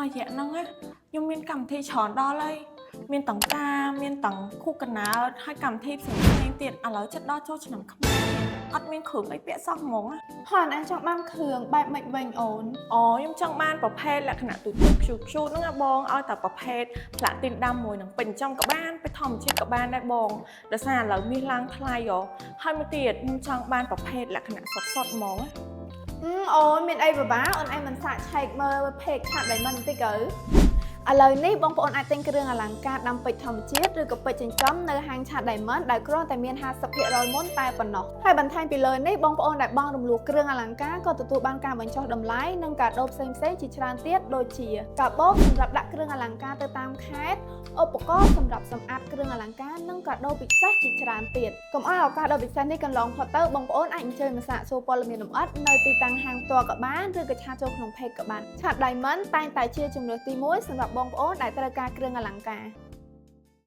មួយរយៈហ្នឹងណាខ្ញុំមានកម្មវិធីច្រើនដល់ហើយមានទាំងការមានទាំងខួបកំណើតហើយកម្មវិធីផ្សេងៗទៀតឥឡូវចិត្តដល់ចូលឆ្នាំខ្មែរទៀតអត់មានគ្រឿងអីពាក់សោះហ្មងណា ហើយអូនឯងចង់បានគ្រឿងបែបម៉េចវិញអូន? អូខ្ញុំចង់បានប្រភេទលក្ខណៈទូទៅខ្ជូតខ្ជូតហ្នឹងណាបងឲ្យតែប្រភេទផ្លាទីនដាំមួយនឹងពេញចំក៏បានពេជ្រធម្មជាតិក៏បានដែរបងដោយសារឥឡូវមាសឡើងថ្លៃហ៎ហើយមួយទៀតខ្ញុំចង់បានប្រភេទលក្ខណៈសុទ្ធសុទ្ធហ្មងណា អឺអូនមានអីបបាអូនឯងមិនសាកឆែកមើល page ឆាត Diamond បន្តិចទៅ?ឥឡូវនេះបងប្អូនអាចទិញគ្រឿងអលង្ការដាំពេជ្រធម្មជាតិឬក៏ពេជ្រចិញ្ចឹមនៅហាងឆាត Diamond ដែលគ្រាន់តែមាន50%មុនតែប៉ុណ្ណោះហើយបន្ថែមពីលើនេះបងប្អូនដែលបង់រំលោះគ្រឿងអលង្ការក៏ទទួលបានការបញ្ចុះតម្លៃនិងកាដូផ្សេងៗជាច្រើនទៀតដូចជាកាបូបសម្រាប់ដាក់គ្រឿងអលង្ការទៅតាមខេត្តឧបករណ៍សម្រាប់សម្អាតគ្រឿងអលង្ការនិងកាដូពិសេសជាច្រើនទៀតកុំឲ្យឱកាសដ៏ពិសេសនេះកន្លងផុតទៅបងប្អូនអាចអញ្ជើញមកសាកសួរព័ត៌មានលម្អិតនៅទីតាំងហាងផ្ទាល់ក៏បានឬក៏chat ចូលក្នុង page ក៏បានឆាត Diamond តែងតែជាជម្រើសទី1សម្រាប់បងប្អូនដែលត្រូវការគ្រឿងអលង្ការ។